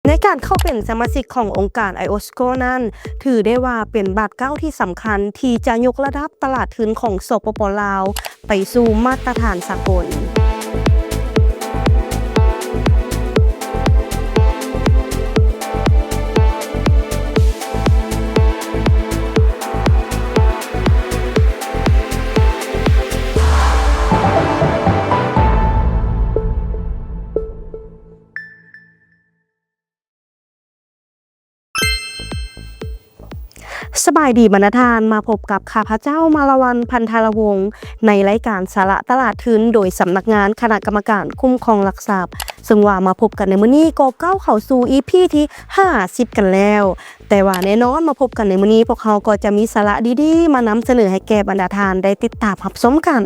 ໃນການເຂົ້າເປັນສະມາຊິກຂອງອົງການ IOSCO ນັ້ນ ຖືໄດ້ວ່າເປັນບາດກ້າວທີ່ສຳຄັນທີ່ຈະຍົກລະດັບຕະຫຼາດທຶນຂອງ ສປປ ລາວ ໄປສູ່ມາດຕະຖານສາກົນ. ສະບາຍດີບັນດາທ່ານ, ມາພົບກັບຂ້າພະເຈົ້າ ມາລະວັນ ພັນທາລະວົງ ໃນລາຍການສາລະຕະຫຼາດທຶນ ໂດຍສຳນັກງານຄະນະກຳມະການຄຸ້ມຄອງຫຼັກຊັບ. ເຊິ່ງວ່າມາພົບກັນໃນມື້ນີ້ກໍກ້າວເຂົ້າສູ່ ອີພີ ທີຫ້າສິບກັນແລ້ວ. ແຕ່ວ່າແນ່ນອນ ມາພົບກັນໃນມື້ນີ້ ພວກເຮົາກໍຈະມີສາລະດີໆມານຳສະເໜີໃຫ້ແກ່ບັນດາທ່ານໄດ້ຕິດຕາມຮັບຊົມກັນ.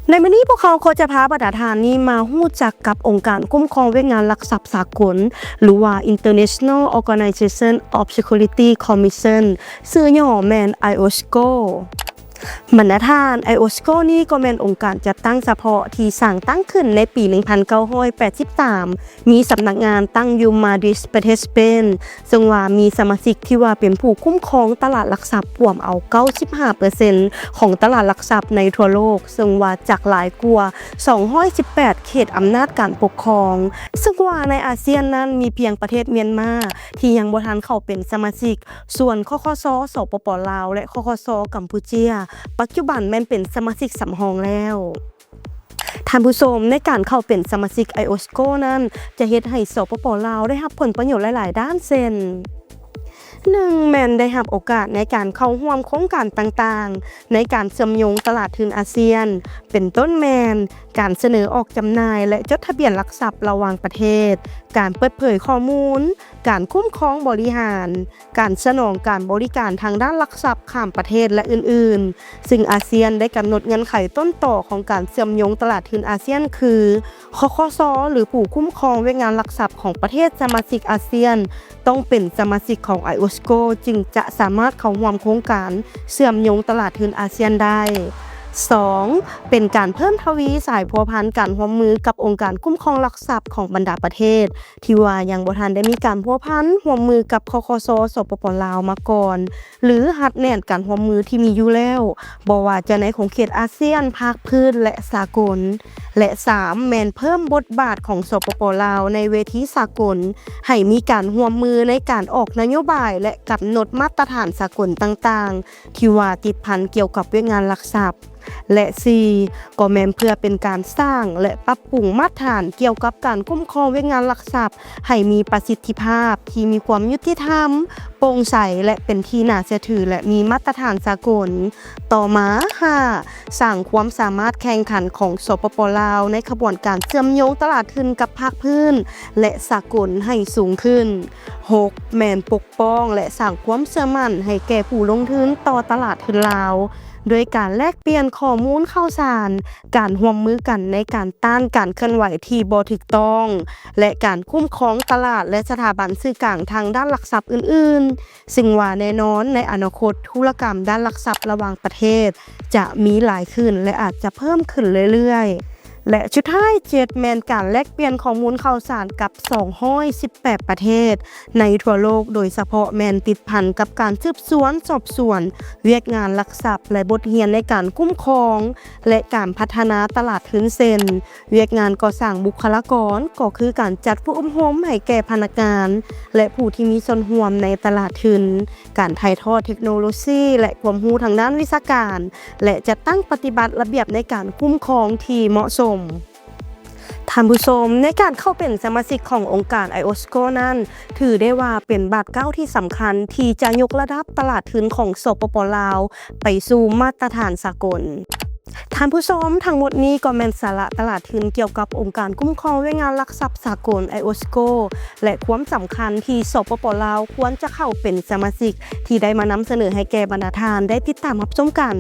ໃນມື້ນີ້ພວກເຮົາກໍຈະພາບັນດາທ່ານນີ້ມາຮູ້ຈັກກັບອົງການຄຸ້ມຄອງວຽກງານຫຼັກຊັບສາກົນ ຫຼືວ່າ International Organization of Security Commission ຊື່ຫຍໍ້ແມ່ນ IOSCO. ບັນດາທ່ານ IOSCO ນີ້ກໍແມ່ນອົງການຈັດຕັ້ງສະເພາະທີ່ສ້າງຕັ້ງຂຶ້ນໃນປີໜຶ່ງພັນເກົ້າຮ້ອຍແປດສິບສາມ ມີສຳນັກງານຕັ້ງຢູ່ມາດຣິດ ປະເທດສະເປນ, ເຊິ່ງວ່າມີສະມາຊິກທີ່ວ່າເປັນຜູ້ຄຸ້ມຄອງຕະຫຼາດຫຼັກຊັບກວມເອົາເກົ້າສິບຫ້າເປີເຊັນຂອງຕະຫຼາດຫຼັກຊັບໃນທົ່ວໂລກ, ເຊິ່ງວ່າຈາກຫຼາຍກວ່າສອງຮ້ອຍສິບແປດເຂດອຳນາດການປົກຄອງ, ເຊິ່ງວ່າໃນອາຊຽນນັ້ນມີພຽງປະເທດມຽນມາທີ່ຍັງບໍ່ທັນເຂົ້າເປັນສະມາຊິກ, ສ່ວນ ຄຄສ ສປປ ລາວ ແລະ ຄຄສ ກຳປູເຈຍ ປັດຈຸບັນແມ່ນເປັນສະມາຊິກສຳຮອງແລ້ວ. ທ່ານຜູ້ຊົມ, ໃນການເຂົ້າເປັນສະມາຊິກ IOSCO ນັ້ນ ຈະເຮັດໃຫ້ ສປປ ລາວ ໄດ້ຮັບຜົນປະໂຫຍດຫຼາຍໆດ້ານ ເຊັ່ນ ໜຶ່ງ ແມ່ນໄດ້ຮັບໂອກາດໃນການເຂົ້າຮ່ວມໂຄງການຕ່າງໆ ໃນການເຊື່ອມໂຍງຕະຫຼາດທຶນອາຊຽນ, ເປັນຕົ້ນແມ່ນ ການສະເໜີອອກຈຳໜ່າຍ ແລະ ຈົດທະບຽນຫຼັກຊັບລະຫວ່າງປະເທດ, ການເປີດເຜີຍຂໍ້ມູນ, ການຄຸ້ມຄອງບໍລິຫານ, ການສະໜອງການບໍລິການທາງດ້ານຫຼັກຊັບຂ້າມປະເທດ ແລະ ອື່ນໆ, ຊຶ່ງອາຊຽນໄດ້ກຳນົດເງື່ອນໄຂຕົ້ນຕໍຂອງການເຊື່ອມໂຍງຕະຫຼາດທຶນອາຊຽນຄື ຄຄສ ຫຼື ຜູ້ຄຸ້ມຄອງວຽກງານຫຼັກຊັບຂອງປະເທດສະມາຊິກອາຊຽນ ຕ້ອງເປັນສະມາຊິກຂອງ IOSCO ຈຶ່ງຈະສາມາດເຂົ້າຮ່ວມໂຄງການເຊື່ອມໂຍງຕະຫຼາດທຶນອາຊຽນໄດ້. ສອງ ເປັນການເພີ່ມທະວີສາຍພົວພັນການຮ່ວມມືກັບອົງການຄຸ້ມຄອງຫຼັກຊັບຂອງບັນດາປະເທດ ທີ່ວ່າຍັງບໍ່ທັນໄດ້ມີການພົວພັນຮ່ວມມືກັບ ຄຄສ ສປປ ລາວ ມາກ່ອນ ຫຼື ຮັດແໜ້ນການຮ່ວມມືທີ່ມີຢູ່ແລ້ວ, ບໍ່ວ່າຈະໃນຂົງເຂດອາຊຽນ, ພາກພື້ນ ແລະ ສາກົນ. ແລະ ສາມ ແມ່ນເພີ່ມບົດບາດຂອງ ສປປ ລາວ ໃນເວທີສາກົນ, ໃຫ້ມີການຮ່ວມມືໃນການອອກນະໂຍບາຍ ແລະ ກຳນົດມາດຕະຖານສາກົນຕ່າງໆ ທີ່ວ່າຕິດພັນກ່ຽວກັບວຽກງານຫຼັກຊັບ. ແລະ ສີ່ ກໍແມ່ນເພື່ອເປັນການສ້າງ ແລະ ປັບປຸງມາດຖານກ່ຽວກັບການຄຸ້ມຄອງວຽກງານຫຼັກຊັບ ໃຫ້ມີປະສິດທິພາບ, ທີ່ມີຄວາມຍຸຕິທຳ, ໂປ່ງໃສ ແລະ ເປັນທີ່ໜ້າເຊື່ອຖື ແລະ ມີມາດຕະຖານສາກົນ. ຕໍ່ມາ ຫ້າ ສ້າງຄວາມສາມາດແຂ່ງຂັນຂອງ ສປປ ລາວ ໃນຂະບວນການເຊື່ອມໂຍງຕະຫຼາດທຶນກັບພາກພື້ນ ແລະ ສາກົນໃຫ້ສູງຂຶ້ນ. ຫົກ ແມ່ນປົກປ້ອງ ແລະ ສ້າງຄວາມເຊື່ອໝັ້ນໃຫ້ແກ່ຜູ້ລົງທຶນຕໍ່ຕະຫຼາດທຶນລາວ ໂດຍການແລກປ່ຽນຂໍ້ມູນຂ່າວສານ, ການຮ່ວມມືກັນໃນການຕ້ານການເຄື່ອນໄຫວທີ່ບໍ່ຖືກຕ້ອງ ແລະ ການຄຸ້ມຄອງຕະຫຼາດ ແລະ ສະຖາບັນສື່ກາງທາງດ້ານຫຼັກຊັບອື່ນໆ, ຊຶ່ງວ່າແນ່ນອນໃນອະນາຄົດທຸລະກຳດ້ານຫຼັກຊັບລະຫວ່າງປະເທດຈະມີຫຼາຍຂຶ້ນ ແລະ ອາດຈະເພີ່ມຂຶ້ນເລື້ອຍໆ. ແລະ ສຸດທ້າຍ ເຈັດ ແມ່ນການແລກປ່ຽນຂໍ້ມູນຂ່າວສານກັບສອງຮ້ອຍສິບແປດປະເທດໃນທົ່ວໂລກ, ໂດຍສະເພາະແມ່ນຕິດພັນກັບການສືບສວນສອບສວນວຽກງານຫຼັກຊັບ ແລະ ບົດຮຽນໃນການຄຸ້ມຄອງ ແລະ ການພັດທະນາຕະຫຼາດທຶນ ເຊັ່ນ ວຽກງານກໍ່ສ້າງບຸກຄະລາກອນ ກໍຄືການຈັດຝຶກອົບຮົມໃຫ້ແກ່ພະນັກງານ ແລະ ຜູ້ທີ່ມີສ່ວນຮ່ວມໃນຕະຫຼາດທຶນ, ການຖ່າຍທອດເທັກໂນໂລຊີ ແລະ ຄວາມຮູ້ທາງດ້ານວິຊາການ ແລະ ຈັດຕັ້ງປະຕິບັດລະບຽບໃນການຄຸ້ມຄອງທີ່ເໝາະສົມ. ທ່ານຜູ້ຊົມ, ໃນການເຂົ້າເປັນສະມາຊິກຂອງອົງການ IOSCO ນັ້ນ ຖືໄດ້ວ່າເປັນບາດກ້າວທີ່ສຳຄັນທີ່ຈະຍົກລະດັບຕະຫຼາດທຶນຂອງ ສປປ ລາວ ໄປສູ່ມາດຕະຖານສາກົນ. ທ່ານຜູ້ຊົມ, ທັງໝົດນີ້ກໍແມ່ນສາລະຕະຫຼາດທຶນກ່ຽວກັບອົງການຄຸ້ມຄອງວຽກງານຫຼັກຊັບສາກົນ IOSCO ແລະ ຄວາມສຳຄັນທີ່ ສປປ ລາວ ຄວນຈະເຂົ້າເປັນສະມາຊິກ ທີ່ໄດ້ມານຳສະເໜີໃຫ້ແກ່ບັນດາທ່ານໄດ້ຕິດຕາມຮັບຊົມກັນ.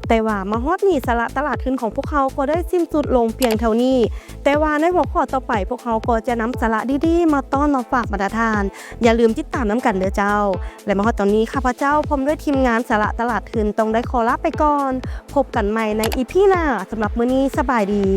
ແຕ່ວ່າມາຮອດນີ້ ສາລະຕະຫຼາດທຶນຂອງພວກເຮົາກໍໄດ້ສິ້ນສຸດລົງພຽງເທົ່ານີ້. ແຕ່ວ່າໃນຫົວຂໍ້ຕໍ່ໄປ ພວກເຮົາກໍຈະນຳສາລະດີໆມາຕ້ອນມາຝາກບັນດາທ່ານ. ຢ່າລືມຕິດຕາມນຳກັນເດີເຈົ້າ. ແລະ ມາຮອດຕອນນີ້ ຂ້າພະເຈົ້າພ້ອມດ້ວຍທີມງານສາລະຕະຫຼາດທຶນຕ້ອງໄດ້ຂໍລາໄປກ່ອນ. ພົບກັນໃໝ່ໃນ ອີ ພີ ໜ້າ. ສຳລັບມື້ນີ້ ສະບາຍດີ.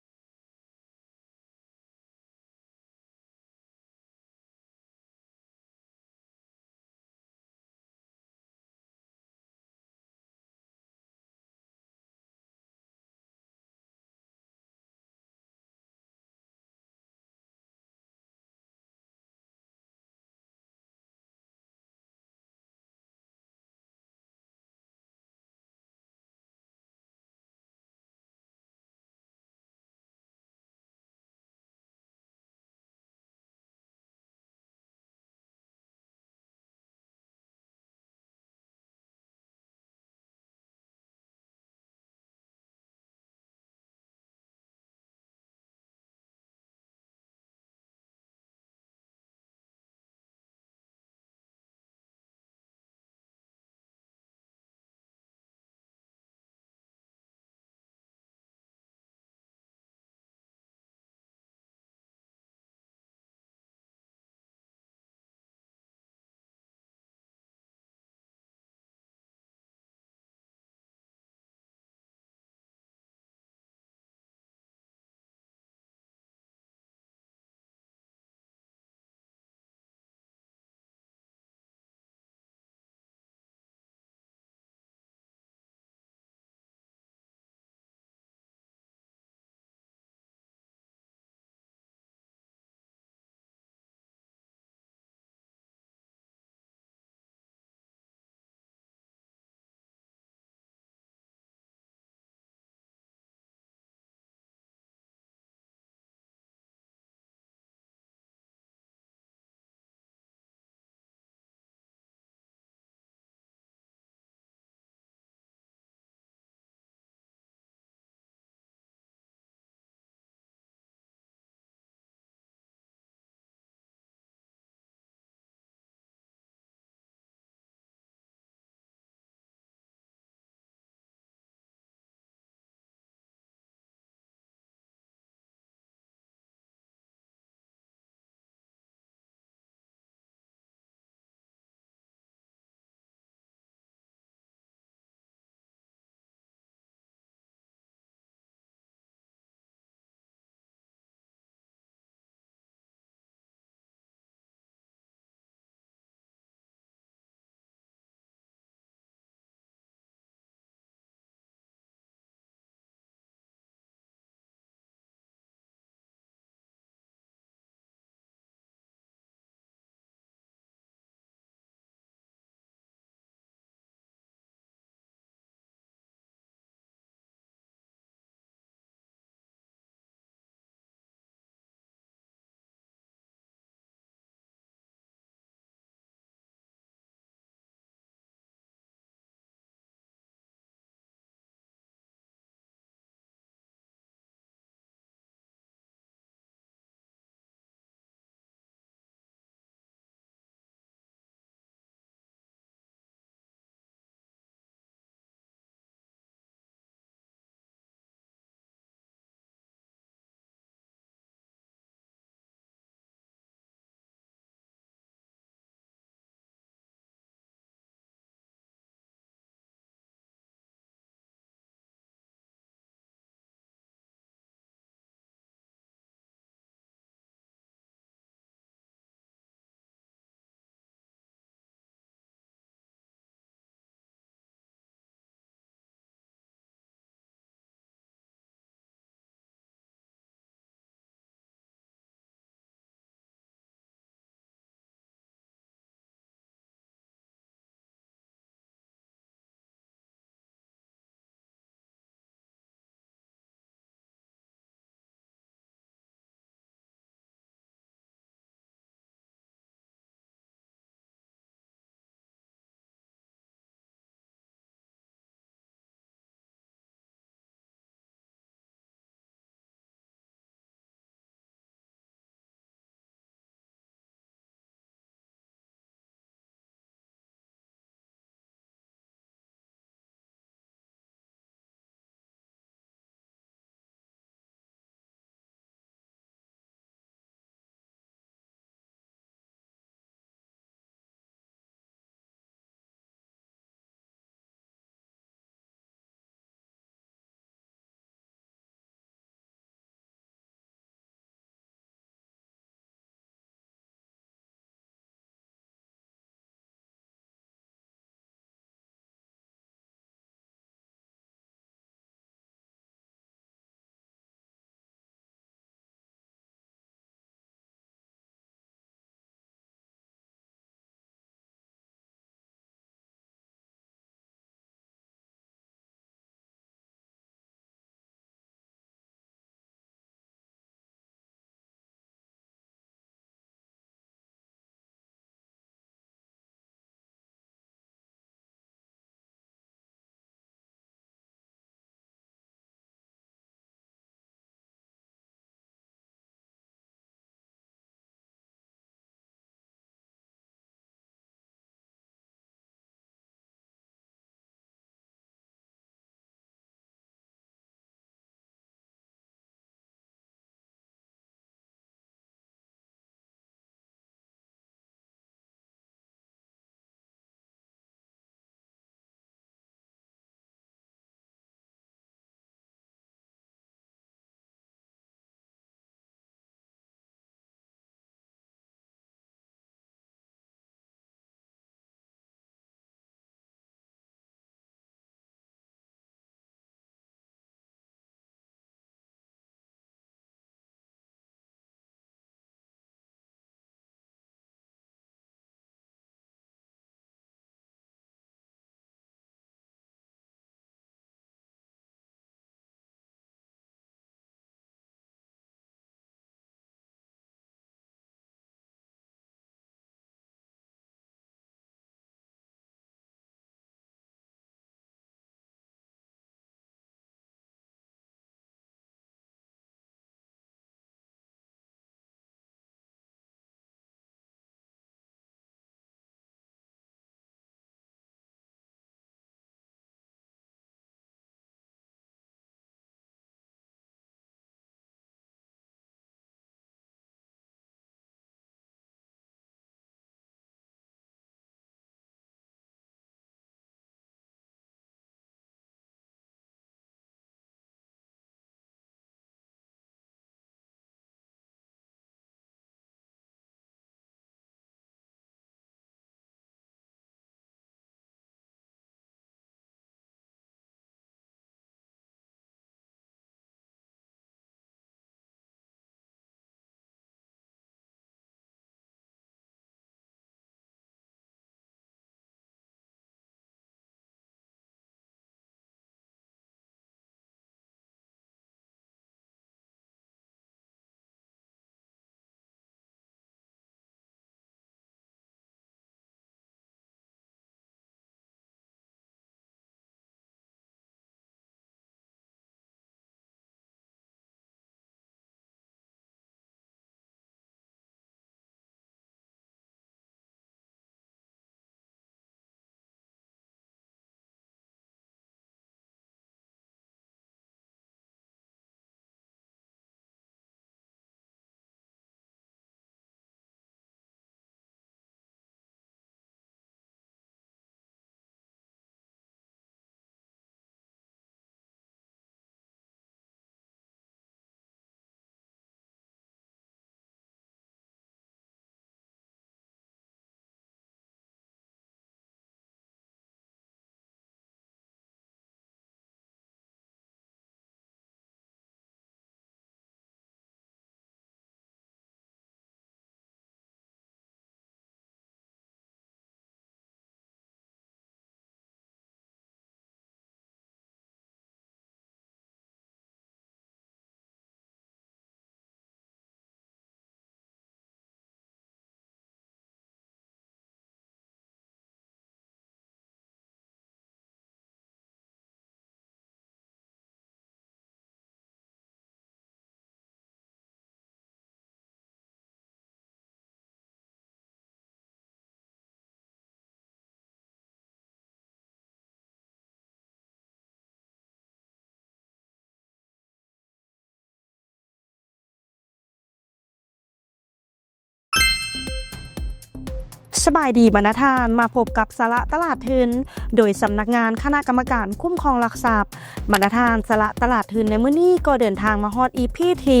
ສະບາຍດີບັນດາທ່ານ, ມາພົບກັບສາລະຕະຫຼາດທຶນ ໂດຍສຳນັກງານຄະນະກຳມະການຄຸ້ມຄອງຫຼັກຊັບ. ບັນດາທ່ານ, ສາລະຕະຫຼາດທຶນໃນມື້ນີ້ກໍເດີນທາງມາຮອດ ອີ ພີ ທີ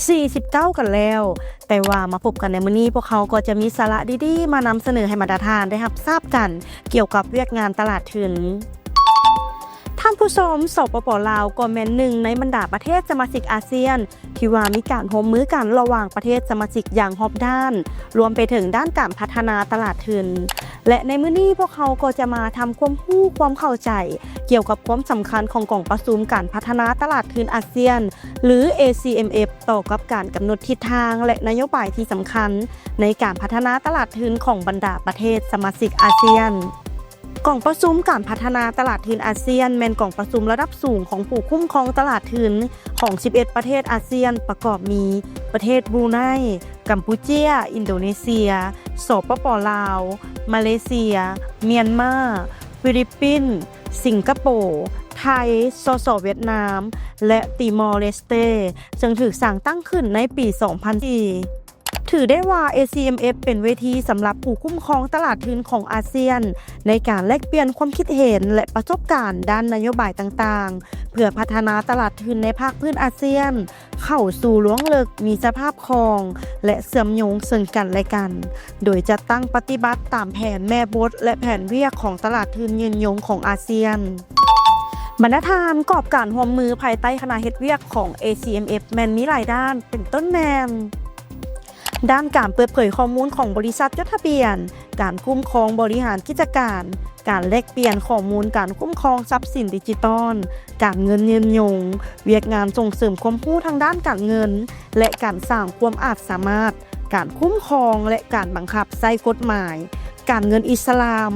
ສີ່ສິບເກົ້າ ກັນແລ້ວ, ແຕ່ວ່າມາພົບກັນໃນມື້ນີ້ ພວກເຮົາກໍຈະມີສາລະດີໆມານຳສະເໜີໃຫ້ບັນດາທ່ານໄດ້ຮັບຊາບກັນ ກ່ຽວກັບວຽກງານຕະຫຼາດທຶນ. ທ່ານຜູ້ຊົມ, ສປປ ລາວ ກໍແມ່ນໜຶ່ງໃນບັນດາປະເທດສະມາຊິກອາຊຽນ ທີ່ວ່າມີການຮ່ວມມືກັນລະຫວ່າງປະເທດສະມາຊິກຢ່າງຮອບດ້ານ, ລວມໄປເຖິງດ້ານການພັດທະນາຕະຫຼາດທຶນ ແລະ ໃນມື້ນີ້ພວກເຮົາກໍຈະມາທຳຄວາມຮູ້ຄວາມເຂົ້າໃຈກ່ຽວກັບຄວາມສຳຄັນຂອງກອງປະຊຸມການພັດທະນາຕະຫຼາດທຶນອາຊຽນ ຫຼື ເອ ຊີ ເອັມ ເອັຟ ຕໍ່ກັບການກຳນົດທິດທາງ ແລະ ນະໂຍບາຍທີ່ສຳຄັນໃນການພັດທະນາຕະຫຼາດທຶນຂອງບັນດາປະເທດສະມາຊິກອາຊຽນ. ກອງປະຊຸມການພັດທະນາຕະຫຼາດທຶນອາຊຽນ ແມ່ນກອງປະຊຸມລະດັບສູງຂອງຜູ້ຄຸ້ມຄອງຕະຫຼາດທຶນຂອງສິບເອັດປະເທດອາຊຽນ ປະກອບມີ ປະເທດບຣູໄນ, ກຳປູເຈຍ, ອິນໂດເນເຊຍ, ສປປ ລາວ, ມາເລເຊຍ, ມຽນມາ, ຟີລິບປິນ, ສິງກະໂປ, ໄທ, ສສ ຫວຽດນາມ ແລະ ຕີມໍເລສເຕ ເຊິ່ງຖືກສ້າງຕັ້ງຂຶ້ນໃນປີສອງພັນສີ່. ຖືໄດ້ວ່າ ເອ ຊີ ເອັມ ເອັຟ ເປັນເວທີສຳລັບຜູ້ຄຸ້ມຄອງຕະຫຼາດທຶນຂອງອາຊຽນ ໃນການແລກປ່ຽນຄວາມຄິດເຫັນ ແລະ ປະສົບການດ້ານນະໂຍບາຍຕ່າງໆ ເພື່ອພັດທະນາຕະຫຼາດທຶນໃນພາກພື້ນອາຊຽນ ເຂົ້າສູ່ລວງເລິກ, ມີສະພາບຄ່ອງ ແລະ ເຊື່ອມໂຍງເຊິ່ງກັນແລະກັນ, ໂດຍຈັດຕັ້ງປະຕິບັດຕາມແຜນແມ່ບົດ ແລະ ແຜນວຽກຂອງຕະຫຼາດທຶນຍືນຍົງຂອງອາຊຽນ. ບັນດາທ່ານ, ກອບການຮ່ວມມືພາຍໃຕ້ຄະນະເຮັດວຽກຂອງ ເອ ຊີ ເອັມ ເອັຟ ແມ່ນມີຫຼາຍດ້ານ, ເປັນຕົ້ນແມ່ນ ດ້ານການເປີດເຜີຍຂໍ້ມູນຂອງບໍລິສັດຈົດທະບຽນ, ການຄຸ້ມຄອງບໍລິຫານກິດຈະການ, ການແລກປ່ຽນຂໍ້ມູນການຄຸ້ມຄອງຊັບສິນດິຈິຕອນ, ການເງິນຍືນຍົງ, ວຽກງານສົ່ງເສີມຄວາມຮູ້ທາງດ້ານການເງິນ ແລະ ການສ້າງຄວາມອາດສາມາດ, ການຄຸ້ມຄອງ ແລະ ການບັງຄັບໃຊ້ກົດໝາຍ, ການເງິນອິດສະລາມ,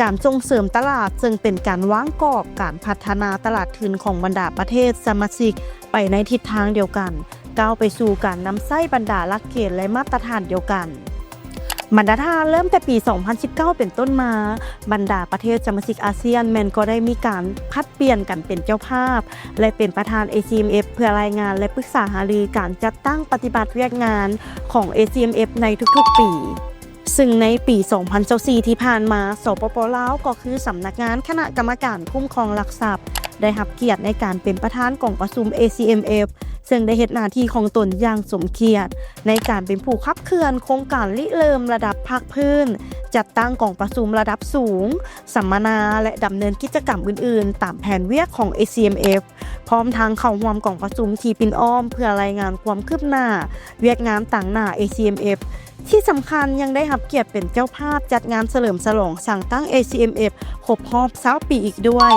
ການສົ່ງເສີມຕະຫຼາດ ເຊິ່ງເປັນການວາງກອບການພັດທະນາຕະຫຼາດທຶນຂອງບັນດາປະເທດສະມາຊິກໄປໃນທິດທາງດຽວກັນ, ກ້າວໄປສູ່ການນຳໃຊ້ບັນດາຫຼັກເກນ ແລະ ມາດຕະຖານດຽວກັນ. ບັນດາທ່ານ, ເລີ່ມແຕ່ປີສອງພັນສິບເກົ້າເປັນຕົ້ນມາ, ບັນດາປະເທດສະມາຊິກອາຊຽນແມ່ນກໍໄດ້ມີການຜັດປ່ຽນກັນເປັນເຈົ້າພາບ ແລະ ເປັນປະທານ ເອ ຊີ ເອັມ ເອັຟ ເພື່ອລາຍງານ ແລະ ປຶກສາຫາລືການຈັດຕັ້ງປະຕິບັດວຽກງານຂອງ ເອ ຊີ ເອັມ ເອັຟ ໃນທຸກໆປີ. ເຊິ່ງໃນປີສອງພັນຊາວສີ່ທີ່ຜ່ານມາ, ສປປ ລາວ ກໍຄືສຳນັກງານຄະນະກຳມະການຄຸ້ມຄອງຫຼັກຊັບ ໄດ້ຮັບກຽດໃນການເປັນປະທານກອງປະຊຸມ ເອ ຊີ ເອັມ ເອັຟ ເຊິ່ງໄດ້ເຮັດໜ້າທີ່ຂອງຕົນຢ່າງສົມກຽດ ໃນການເປັນຜູ້ຂັບເຄື່ອນໂຄງການລິເລີ່ມລະດັບພາກພື້ນ, ຈັດຕັ້ງກອງປະຊຸມລະດັບສູງ, ສຳມະນາ ແລະ ດຳເນີນກິດຈະກຳອື່ນໆ ຕາມແຜນວຽກຂອງ ເອ ຊີ ເອັມ ເອັຟ ພ້ອມທັງເຂົ້າຮ່ວມກອງປະຊຸມທີ່ປິ່ນອ້ອມເພື່ອລາຍງານຄວາມຄືບໜ້າວຽກງານຕາງໜ້າ ເອ ຊີ ເອັມ ເອັຟ. ທີ່ສຳຄັນຍັງໄດ້ຮັບກຽດເປັນເຈົ້າພາບຈັດງານສະເຫຼີມສະຫຼອງສ້າງຕັ້ງ ເອ ຊີ ເອັມ ເອັຟ ຄົບຮອບຊາວປີອີກດ້ວຍ,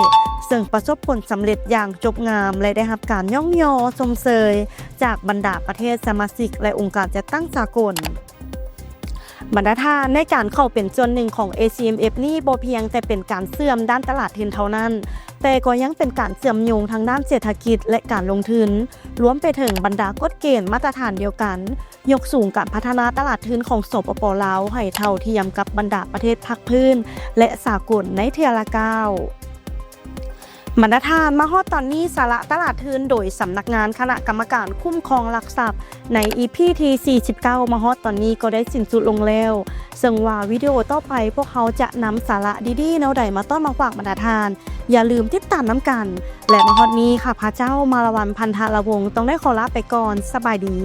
ເຊິ່ງປະສົບຜົນສຳເລັດຢ່າງຈົບງາມ ແລະ ໄດ້ຮັບການຍ້ອງຍໍຊົມເຊີຍຈາກບັນດາປະເທດສະມາຊິກ ແລະ ອົງການຈັດຕັ້ງສາກົນ. ບັນດາທ່ານ, ໃນການເຂົ້າເປັນສ່ວນໜຶ່ງຂອງ ເອ ຊີ ເອັມ ເອັຟ ນີ້ບໍ່ພຽງແຕ່ເປັນການເຊື່ອມດ້ານຕະຫຼາດທຶນເທົ່ານັ້ນ, ແຕ່ກໍຍັງເປັນການເຊື່ອມໂຍງທາງດ້ານເສດຖະກິດ ແລະ ການລົງທຶນ, ລວມໄປເຖິງບັນດາກົດເກນມາດຕະຖານດຽວກັນ, ຍົກສູງການພັດທະນາຕະຫຼາດທຶນຂອງ ສປປ ລາວ ໃຫ້ເທົ່າທຽມກັບບັນດາປະເທດພາກພື້ນ ແລະ ສາກົນໃນເທື່ອລະກ້າວ. ບັນດາທ່ານ, ມາຮອດຕອນນີ້, ສາລະຕະຫຼາດທຶນໂດຍສຳນັກງານຄະນະກຳມະການຄຸ້ມຄອງຫຼັກຊັບ ໃນ ອີ ພີ ທີ ສີ່ສິບເກົ້າ ມາຮອດຕອນນີ້ກໍໄດ້ສິ້ນສຸດລົງແລ້ວ, ເຊິ່ງວ່າວິດີໂອຕໍ່ໄປພວກເຮົາຈະນຳສາລະດີໆແນວໃດມາຕ້ອນມາຝາກບັນດາທ່ານ, ຢ່າລືມຕິດຕາມນຳກັນ. ແລະ ມາຮອດນີ້, ຂ້າພະເຈົ້າ ມາລະວັນ ພັນທະລະວົງ ຕ້ອງໄດ້ຂໍລາໄປກ່ອນ. ສະບາຍດີ.